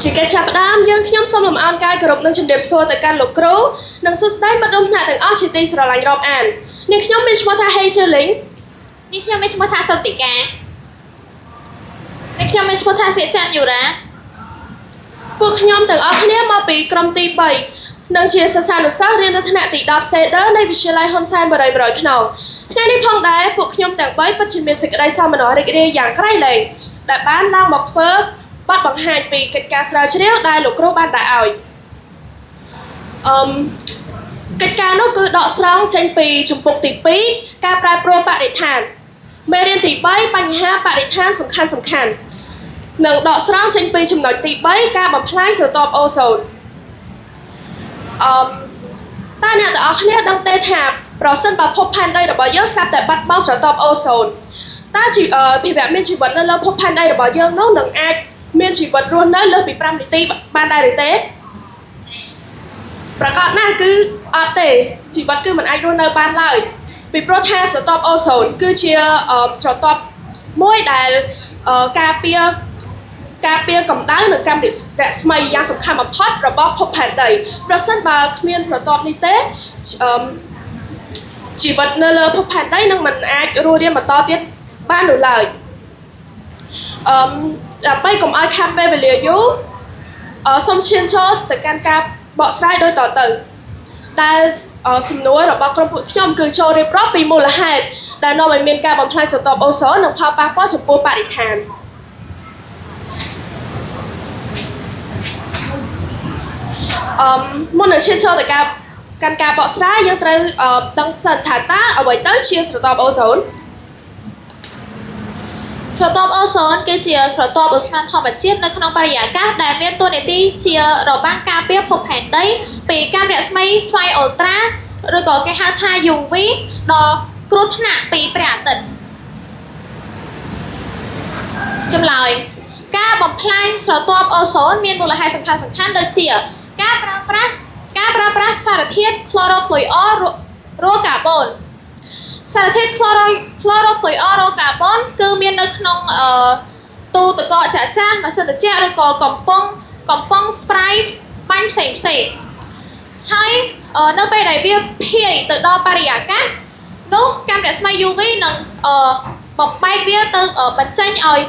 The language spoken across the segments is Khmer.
ជាកិច្ចចាប់ផ្ដើមយើងខ្ញុំសូមលំអោនកាយគោរពនិងជម្រាបសួរទៅកាន់លោកគ្រូនិងសួស្តីមិត្តរួមថ្នាក់ទាំងអស់ជាទីស្រឡាញ់រាប់អាននាងខ្ញុំមានឈ្មោះថាហេសៀលីង នេះខ្ញុំមានឈ្មោះថាសុតិកានេះខ្ញុំមានឈ្មោះថាសៀកច័ន្ទយូរ៉ា ពួកខ្ញុំទាំងអស់គ្នាមកពីក្រុមទី3និងជាសិស្សានុសិស្សរៀននៅថ្នាក់ទី10សេដឺនៃវិទ្យាល័យហ៊ុនសែន100 100ខ្នងថ្ងៃនេះផងដែរពួកខ្ញុំទាំង3ពិតជាមានសេចក្តីសោមនស្សរីករាយយ៉ាងក្រៃលែងដែលបានឡើងមកធ្វើបទបង្ហាញពីកិច្ចការស្រាវជ្រាវដែលលោកគ្រូបានដាក់ឲ្យអឹមកិច្ចការនោះគឺដកស្រង់ចេញពីជំពូកទី2ការប្រែប្រួលបរិស្ថានមេរៀនទី3បញ្ហាបរិស្ថានសំខាន់សំខាន់ និងដកស្រង់ចេញពីចំណុចទី3ការបំផ្លាញស្រទាប់អូសូនអឺមតើអ្នកទាំងអស់គ្នាដឹងទេថាប្រសិនបើភពផែនដីរបស់យើងស្រាប់តែបាត់បង់ស្រទាប់អូសូនតើជីភាវៈមានជីវិតនៅលើភពផែនដីរបស់យើងនោះនឹងអាចមានជីវិតរស់នៅលើសពី5នាទីបានដែរឬទេប្រកាសណាស់គឺអត់ទេជីវិតគឺមិនអាចរស់នៅបានឡើយពីព្រោះថាស្រទាប់អូសូនគឺជាស្រទាប់មួយដែលការពារ ការពារកម្ដៅនិងកាំរស្មីយ៉ាងសំខាន់បំផុតរបស់ភពផែនដីប្រសិនបើគ្មានស្រទាប់នេះទេអឺមជីវិតនៅលើភពផែនដីនឹងមិនអាចរស់រានបន្តទៀតបាននោះឡើយអឺមដើម្បីកុំឲ្យខាតពេលវេលាយូរសូមឈានចូលទៅកាន់ការបកស្រាយដូចតទៅដែលសំណួររបស់ក្រុមពួកខ្ញុំគឺចូលរៀបរាប់ពីមូលហេតុដែលនាំឲ្យមានការបំផ្លាញស្រទាប់អូសូននិងផលប៉ះពាល់ចំពោះបរិស្ថាន អឺមុននឹងឈានចូលទៅការកាន់ការបកស្រាយយើងត្រូវដឹងសិនថាតើអ្វីទៅជាស្រទាប់អូសូន ស្រទាប់អូសូនគឺជាស្រទាប់ឧស្ម័នធម្មជាតិនៅក្នុងបរិយាកាសដែលមានតួនាទីជារបាំងការពារភពផែនដីពីកាំរស្មីស្វ័យអ៊ុលត្រាឬក៏គេហៅថា UV ដ៏គ្រោះថ្នាក់ពីព្រះអាទិត្យចម្លើយការបំផ្លាញស្រទាប់អូសូនមានមូលហេតុសំខាន់ៗដូចជាការប្រើប្រាស់ការប្រើប្រាស់សារធាតុ chlorofluorocarbon រកាបូនសារធាតុ chlorofluorocarbon គឺមាននៅក្នុងទូទឹកកកចាស់ចាស់ម៉ាស៊ីនត្រជាក់ឬក៏កំប៉ុងកំប៉ុងស្ប្រៃបាញ់ផ្សេងផ្សេងហើយនៅពេលដែលវាភាយទៅដល់បរិយាកាសនោះកាំរស្មី UV នឹងបំបែកវាទៅបញ្ចេញឲ្យ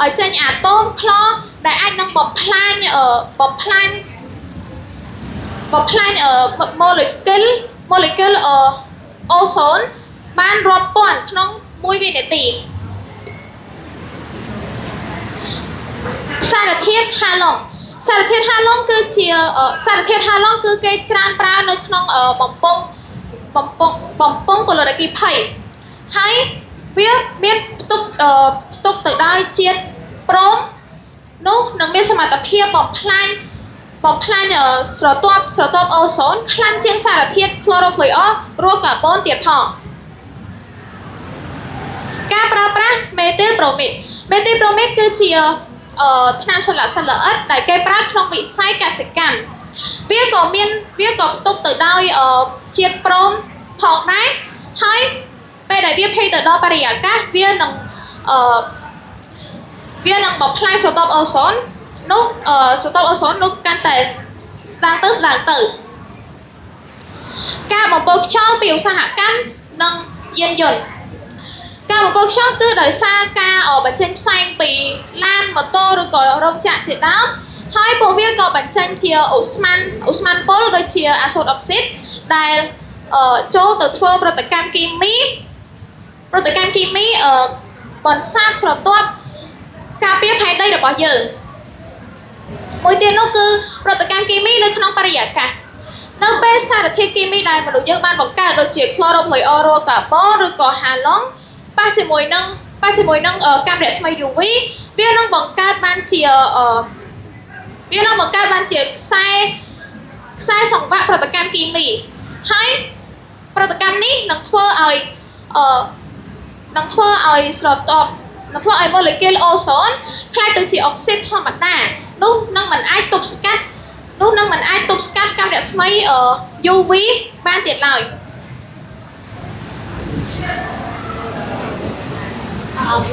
ឲ្យចេញអាតូមក្លរដែលអាចនឹងបំផ្លាញបំផ្លាញបំផ្លាញ molecule molecule អូសូនបានរាប់ពាន់ក្នុង1វិនាទីសារធាតុហាឡុងសារធាតុហាឡុងគឺជាសារធាតុហាឡុងគឺគេច្រើនប្រើនៅក្នុងបំពង់បំពង់បំពង់ពលរដ្ឋអគ្គិភ័យហើយវាមានផ្ទុកផ្ទុកទៅដោយជាតិប្រូមនោះនឹងមានសមត្ថភាពបំផ្លាញបំផ្លាញស្រទាប់ស្រទាប់អូសូនខ្លាំងជាងសារធាតុ chlorofluorocarbon ទៀតផងការប្រើប្រាស់មេទីលប្រូមីតមេទីលប្រូមីតគឺជាថ្នាំសម្លាប់សត្វល្អិតដែលគេប្រើក្នុងវិស័យកសិកម្មវាក៏មានវាក៏ផ្ទុកទៅដោយជាតិប្រូមផងដែរហើយពេលដែលវាភាយទៅដល់បរិយាកាសវានឹងអឺវានឹងបំផ្លាញស្រទាប់អូសូននោះស្រទាប់អូសូននោះកាន់តែស្ដាងទៅស្ដាងទៅការបំពុលខ្យល់ពីឧស្សាហកម្មនិងយានយន្តការបំពុលខ្យល់គឺដោយសារការបញ្ចេញផ្សែងពីឡានម៉ូតូឬក៏រោងចក្រជាដើមហើយពួកវាក៏បញ្ចេញជាឧស្ម័នឧស្ម័នពុលដូចជាអាសូតអុកស៊ីតដែលចូលទៅធ្វើប្រតិកម្មគីមីប្រតិកម្មគីមីបន្សាបស្រទាប់ការពារផែនដីរបស់យើងមួយទៀតនោះគឺប្រតិកម្មគីមីនៅក្នុងបរិយាកាសនៅពេលសារធាតុគីមីដែលមនុស្សយើងបានបង្កើតដូចជា chlorofluorocarbon ឬក៏ halon ប៉ះជាមួយនឹងប៉ះជាមួយនឹងកាំរស្មី UV វានឹងបង្កើតបានជាវានឹងបង្កើតបានជាខ្សែខ្សែសង្វាក់ប្រតិកម្មគីមីហើយប្រតិកម្មនេះនឹងធ្វើឲ្យអឺនឹងធ្វើឲ្យស្រទាប់នឹងធ្វើឲ្យ molecule អូសូនក្លាយទៅជាអុកស៊ីតធម្មតានោះនឹងមិនអាចទប់ស្កាត់នោះនឹងមិនអាចទប់ស្កាត់កាំរស្មី UV បានទៀតឡើយ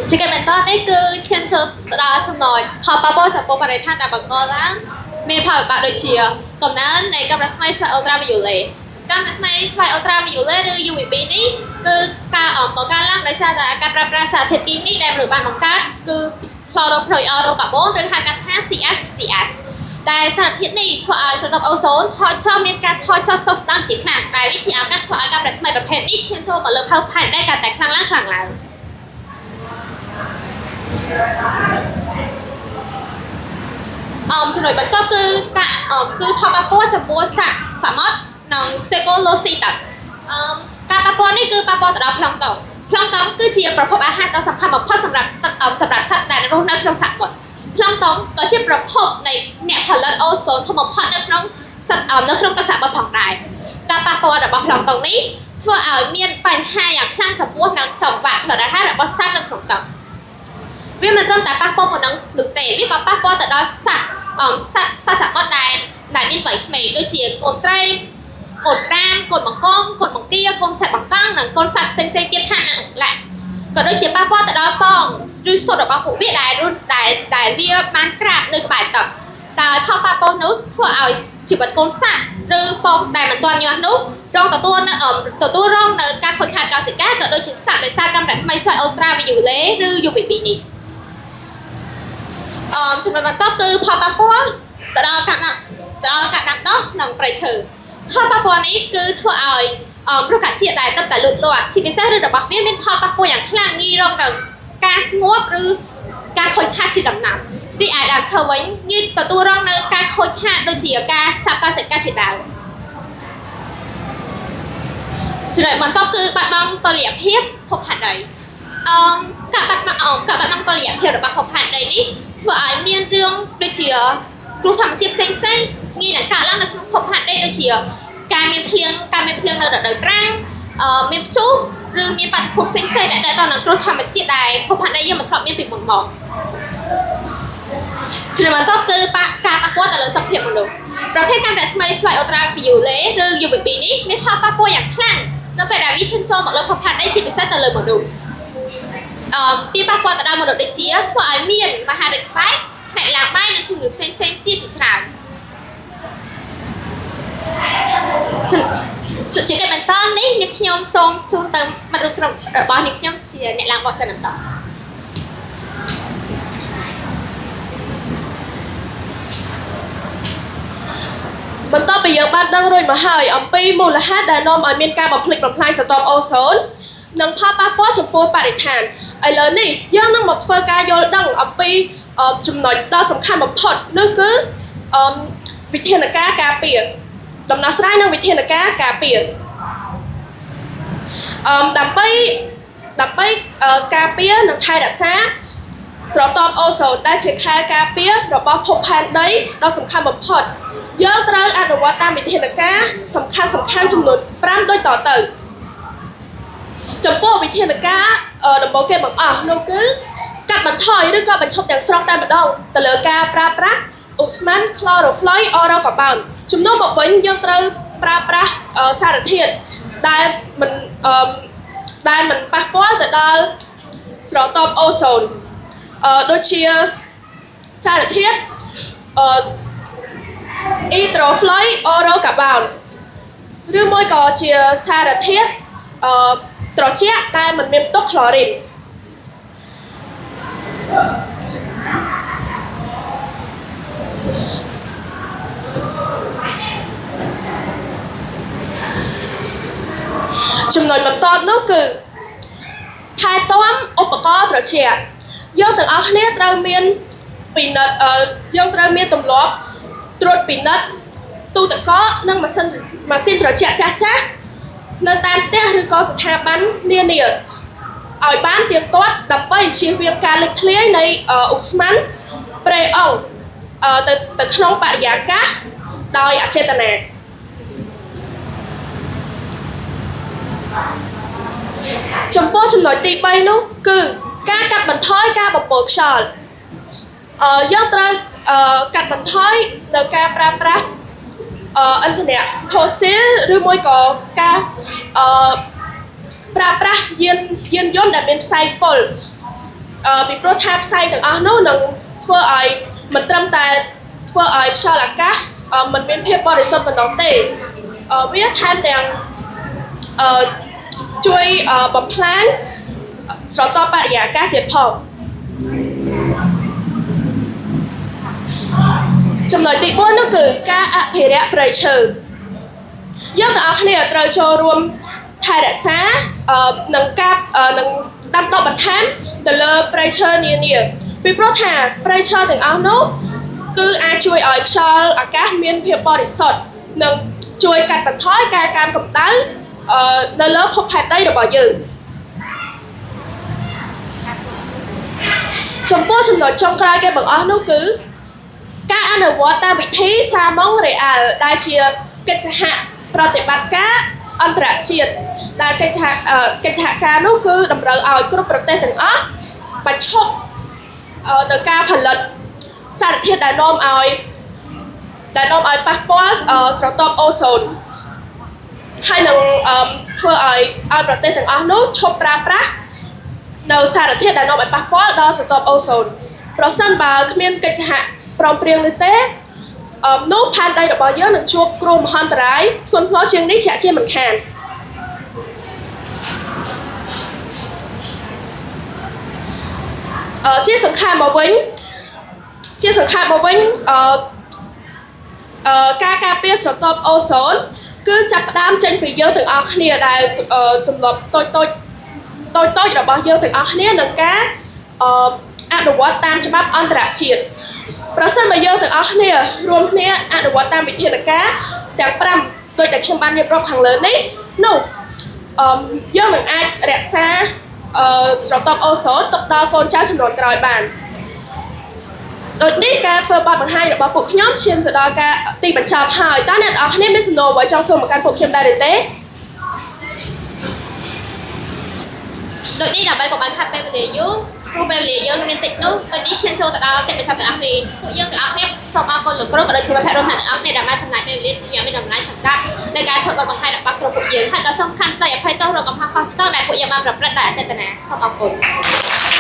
ជាកិច្ចបន្តនេះគឺឈានចូលទៅដល់ចំណុចផលប៉ះពាល់ចំពោះបរិស្ថានដែលបង្កឡើងមានផលវិបាកដូចជាកំណើននៃកាំរស្មីស្វែអ៊ុលត្រាវីយ៉ូឡេកាំរស្មីស្វែអ៊ុលត្រាវីយ៉ូឡេឬ UVB នេះគឺការអមក៏កើនឡើងដោយសារតែការប្រើប្រាស់សារធាតុគីមីដែលមនុស្សបានបង្កើតគឺ chlorofluorocarbon ឬហៅកាត់ថា CFCs ដែលសារធាតុនេះធ្វើឲ្យស្រទាប់អូសូនថយចុះមានការថយចុះចុះស្ដាងជាខ្លាំងដែលវាជាឱកាសធ្វើឲ្យកាំរស្មីប្រភេទនេះឈានចូលមកលើផែនផែនដីកាន់តែខ្លាំងឡើងខ្លាំងឡើង ចំណុចបន្ទាប់គឺការគឺផលប៉ះពាល់ចំពោះសត្វសមុទ្រនិងសេកូឡូស៊ីទឹកអមការប៉ះពាល់នេះគឺប៉ះពាល់ទៅដល់ប្លង់តុងប្លង់តុងគឺជាប្រភពអាហារដ៏សំខាន់បំផុតសម្រាប់ទឹកសម្រាប់សត្វដែលរស់នៅក្នុងសមុទ្រប្លង់តុងក៏ជាប្រភពនៃអ្នកផលិតអូសូនធំបំផុតនៅក្នុងសត្វនៅក្នុងទឹកសមុទ្រផងដែរការប៉ះពាល់របស់ប្លង់តុងនេះធ្វើឲ្យមានបញ្ហាយ៉ាងខ្លាំងចំពោះនឹងចង្វាក់ផលិតអាហាររបស់សត្វនៅក្នុងទឹក វាមិនត្រឹមតែប៉ះពាល់ប៉ុណ្ណឹងនោះទេវាក៏ប៉ះពាល់ទៅដល់សត្វអមសត្វសត្វសមុទ្រដែលដែលមានវ័យក្មេងដូចជាកូនត្រីកូនក្តាមកូនបង្កងកូនបង្គាកូនសត្វបង្កងនិងកូនសត្វផ្សេងៗទៀតខាងឡាក៏ដូចជាប៉ះពាល់ទៅដល់ពងឬសុទ្ធរបស់ពួកវាដែលរស់ដែលដែលវាបានក្រាបនៅក្បែរទឹកតែផលប៉ះពាល់នោះធ្វើឲ្យជីវិតកូនសត្វឬពងដែលមិនទាន់ញាស់នោះរងទទួលនៅទទួលរងនៅការខូចខាតកោសិកាក៏ដូចជាសត្វដោយសារកាំរស្មីស្វែអ៊ុលត្រាវីយ៉ូឡេឬ UVB នេះ ចំណុចបន្ទាប់គឺផលប៉ះពាល់ទៅដល់ការដាំទៅដល់ការដាំដុះនិងព្រៃឈើផលប៉ះពាល់នេះគឺធ្វើឲ្យរុក្ខជាតិដែលទើបតែលូតលាស់ជាពិសេសឬរបស់វាមានផលប៉ះពាល់យ៉ាងខ្លាំងងាយរងនឹងការស្ងប់ឬការខូចខាតជាដំណាំរីឯដើមឈើវិញងាយទទួលរងនៅការខូចខាតដូចជាការសាបកសិកម្មជាដើមចំណុចបន្ទាប់គឺបាត់បង់តុល្យភាពភពផែនដីអមការបាត់បង់ការបាត់បង់តុល្យភាពរបស់ភពផែនដីនេះធ្វើឲ្យមានរឿងដូចជាគ្រោះធម្មជាតិផ្សេងផ្សេងងាយនឹងកើតឡើងនៅក្នុងភពផែនដីដូចជាការមានភ្លៀងការមានភ្លៀងនៅរដូវប្រាំងមានព្យុះឬមានបាតុភូតផ្សេងផ្សេងដែលទាក់ទងនឹងគ្រោះធម្មជាតិដែលភពផែនដីយើងមិនធ្លាប់មានពីមុនមកចំណុចបន្ទាប់គឺបាក់ការប៉ះពាល់ទៅលើសុខភាពមនុស្សប្រភេទកាំរស្មីស្វែអ៊ុលត្រាវីយ៉ូឡេឬ UVB នេះមានផលប៉ះពាល់យ៉ាងខ្លាំងនៅពេលដែលវាឈានចូលមកលើភពផែនដីជាពិសេសទៅលើមនុស្សពីប៉ះពាល់ទៅដល់មនុស្សដូចជាធ្វើឲ្យមានមហារីកស្បែកផ្នែកឡើងបាយនិងជំងឺផ្សេងផ្សេងទៀតជាច្រើនជាកិច្ចបន្តនេះអ្នកខ្ញុំសូមជូនទៅមិត្តរួមក្រុមរបស់អ្នកខ្ញុំជាអ្នកឡើងបោះសិនបន្ត បន្ទាប់ពីយើងបានដឹងរួចមកហើយអំពីមូលហេតុដែលនាំឲ្យមានការបំផ្លិចបំផ្លាញស្រទាប់អូសូននិងផលប៉ះពាល់ចំពោះបរិស្ថានឥឡូវនេះយើងនឹងមកធ្វើការយល់ដឹងអំពីចំណុចដ៏សំខាន់បំផុតនោះគឺអឺវិធានការការពារដំណោះស្រាយនិងវិធានការការពារដើម្បីដើម្បីការពារនិងថែរក្សាស្រទាប់អូសូនដែលជាខែលការពាររបស់ភពផែនដីដ៏សំខាន់បំផុតយើងត្រូវអនុវត្តតាមវិធានការសំខាន់សំខាន់ចំនួន5ដូចតទៅចំពោះវិធានការដំបូងគេបង្អស់នោះគឺកាត់បន្ថយឬក៏បញ្ឈប់ទាំងស្រុងតែម្ដងទៅលើការប្រើប្រាស់ឧស្ម័នក្លរ៉ូហ្វ្លុយអរ៉ូកាបោនជំនួសមកវិញយើងត្រូវប្រើប្រាស់សារធាតុដែលមិនដែលមិនប៉ះពាល់ទៅដល់ស្រទាប់អូសូនដូចជាសារធាតុអឺអ៊ីត្រូហ្វ្លុយអរ៉ូកាបោនឬមួយក៏ជាសារធាតុអឺត្រជាក់ដែលមិនមានផ្ទុកក្លរីនចំណុចបន្ទាប់នោះគឺថែទាំឧបករណ៍ត្រជាក់យើងទាំងអស់គ្នាត្រូវមានពិនិត្យយើងត្រូវមានទម្លាប់ត្រួតពិនិត្យទូទឹកកកនិងម៉ាស៊ីនម៉ាស៊ីនត្រជាក់ចាស់ចាស់នៅតាមផ្ទះឬក៏ស្ថាប័ននានាឲ្យបានទៀងទាត់ដើម្បីជៀសវាងការលេចធ្លាយនៃឧស្ម័នប្រេអុងទៅទៅក្នុងបរិយាកាសដោយអចេតនាចំពោះចំណុចទី3នោះគឺការកាត់បន្ថយការបំពុលខ្យល់យើងត្រូវកាត់បន្ថយនៅការប្រើប្រាស់ឥន្ធនៈផូស៊ីលឬមួយក៏ការប្រើប្រាស់យានយន្តដែលមានផ្សែងពុល ពីព្រោះថាផ្សែងទាំងអស់នោះនឹងធ្វើឲ្យមិនត្រឹមតែធ្វើឲ្យខ្យល់អាកាសមិនមានភាពបរិសុទ្ធប៉ុណ្ណោះទេវាថែមទាំងអឺជួយបំផ្លាញស្រទាប់បរិយាកាសទៀតផងចំណុចទី4នោះគឺការអភិរក្សព្រៃឈើយើងទាំងអស់គ្នាត្រូវចូលរួមថែរក្សានិងការនិងដាំដុះបន្ថែមទៅលើព្រៃឈើនានាពីព្រោះថាព្រៃឈើទាំងអស់នោះគឺអាចជួយឲ្យខ្យល់អាកាសមានភាពបរិសុទ្ធនិងជួយកាត់បន្ថយការកើនកម្ដៅនៅលើភពផែនដីរបស់យើងចំពោះចំណុចចុងក្រោយគេបង្អស់នោះគឺការអនុវត្តតាមវិធីសាម៉ុងរ៉េអាល់ដែលជាកិច្ចសហប្រតិបត្តិការអន្តរជាតិដែលកិច្ចសហការនោះគឺតម្រូវឲ្យគ្រប់ប្រទេសទាំងអស់បញ្ឈប់នៅការផលិតសារធាតុដែលនាំឲ្យប៉ះពាល់ស្រទាប់អូសូនហើយនឹងធ្វើឲ្យប្រទេសទាំងអស់នោះឈប់ប្រើប្រាស់នៅសារធាតុដែលនាំឲ្យប៉ះពាល់ដល់ស្រទាប់អូសូនប្រសិនបើគ្មានកិច្ចសហព្រមព្រៀងនេះទេនោះផែនដីរបស់យើងនឹងជួបគ្រោះមហន្តរាយធ្ងន់ធ្ងរជាងនេះជាក់ជាមិនខានជាសង្ខេបមកវិញជាសង្ខេបមកវិញអឺអឺការការពារស្រទាប់អូសូនគឺចាប់ផ្ដើមចេញពីយើងទាំងអស់គ្នាដែលទម្លាប់តូចតូចតូចតូចរបស់យើងទាំងអស់គ្នានឹងការអឺអនុវត្តតាមច្បាប់អន្តរជាតិប្រសិនបើយើងទាំងអស់គ្នារួមគ្នាអនុវត្តតាមវិធានការទាំង5ដូចដែលខ្ញុំបានរៀបរាប់ខាងលើនេះនោះយើងនឹងអាចរក្សាស្រទាប់អូសូនទុកដល់កូនចៅជំនាន់ក្រោយបានដូចនេះការធ្វើបទបង្ហាញរបស់ពួកខ្ញុំឈានទៅដល់ការទីបញ្ចប់ហើយតើអ្នកទាំងអស់គ្នាមានសំណួរអ្វីចង់សួរមកកាន់ពួកខ្ញុំដែរឬទេ ដូចនេះដើម្បីកុំឲ្យខាត់ពេលវេលាយូរព្រោះពេលវេលាយើងមានតិចនោះដូចនេះឈានចូលទៅដល់កិច្ចបញ្ចប់ទាំងអស់គ្នាពួកយើងទាំងអស់គ្នាសូមអរគុណលោកគ្រូក៏ដូចជាមិត្តភក្តិរួមថ្នាក់ទាំងអស់គ្នាដែលបានចំណាយពេលវេលាយ៉ាងមានតម្លៃសម្រាប់ในការធ្វើបទបង្ហាញរបស់ក្រុមពួកយើងហើយក៏សូមខន្តីអភ័យទោសរកកំហុសខុសឆ្គងដែលពួកយើងបានប្រព្រឹត្តដោយអចេតនាសូមអរគុណ។